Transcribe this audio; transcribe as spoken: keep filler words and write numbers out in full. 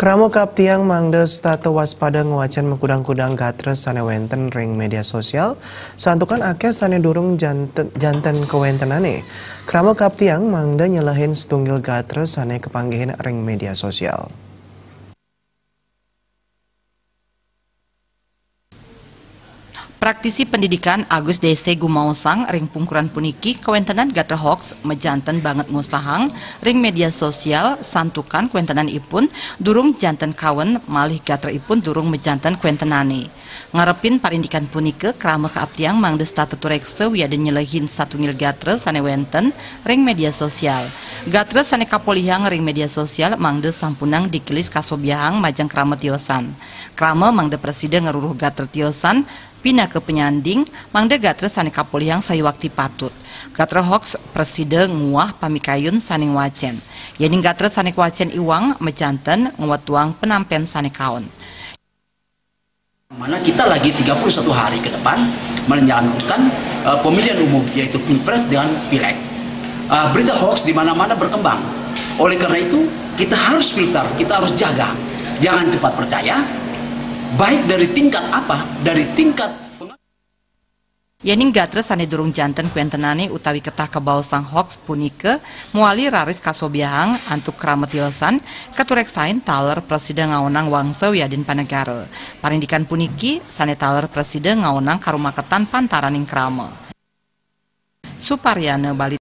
Krama kaaptiang mangda setata waspada ngwacén makudang-kudang gatra sané wénten ring média sosial, santukan akéh sané durung janten, janten kawéntenané. Krama kaaptiang mangda nyelehin satunggil gatra sané kapanggihin ring média sosial. Praktisi pendidikan Agus D C gumaosang ring pungkuran puniki kawéntenan gatra hoax majanten banget ngosahang ring média sosial, santukan kawéntenanipun durung janten kawen malih gatraipun durung majanten kawéntenané. Ngarepin parindikan punika, krama kaaptiang mangda setata tureksa wiadin nyelehin satunggil gatra sané wénten ring média sosial. Gatra sané kapolihang ring média sosial mangda sampunang digelis kasobiahang majeng krama tiosan. Krama mangda prasida ngruruh gatra tiosan pinaka panyanding, mangda gatra sané kapolihang sayuakti patut. Gatra hoax prasida nguah pamikayun sané ngwacén. Yéning gatra sané kawacén iwang, majanten ngwetuang penampén sané kaon. Mana kita lagi tiga puluh satu hari ke depan menjalankan uh, pemilihan umum, yaitu pilpres dengan pileg. Uh, berita hoax di mana-mana berkembang. Oleh karena itu, kita harus filter, kita harus jaga. Jangan cepat percaya, baik dari tingkat apa, dari tingkat Yéning gatra sané durung janten kawéntenané utawi ketah kabaosang hoax punika mawali raris kasobiahang antuk krama tiosan, katureksain taler prasida ngaonang wangsa wiadin panegara. Parindikan puniki sané taler prasida ngaonang karumaketan pantaraning krama. Suparyana Bali.